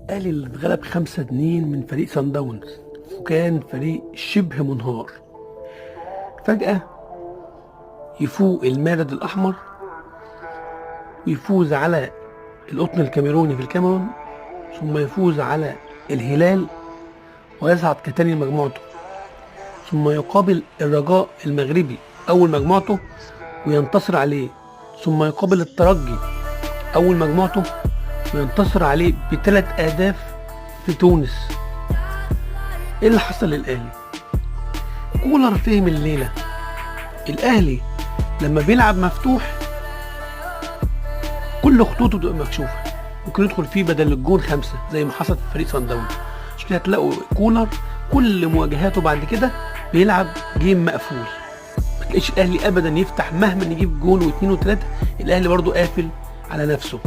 الاهلي اللي اتغلب 5-2 من فريق سان داونز، وكان فريق شبه منهار. فجأة يفوق المارد الأحمر ويفوز على القطن الكاميروني في الكاميرون، ثم يفوز على الهلال ويصعد كتاني لمجموعته، ثم يقابل الرجاء المغربي أول مجموعته وينتصر عليه، ثم يقابل الترجي أول مجموعته وينتصر عليه ب3 أهداف في تونس. إيه اللي حصل للأهلي؟ كولر فهم الليلة. الأهلي لما بيلعب مفتوح كل خطوطه بتبقى مكشوفة، ممكن يدخل فيه بدل الجون 5 زي ما حصل في فريق صن داونز. عشان كده هتلاقوا كولر كل مواجهاته بعد كده بيلعب game مقفول، ما تلاقيش الأهلي أبدا يفتح مهما يجيب جون واثنين وثلاثة، الأهلي برضو قافل على نفسه.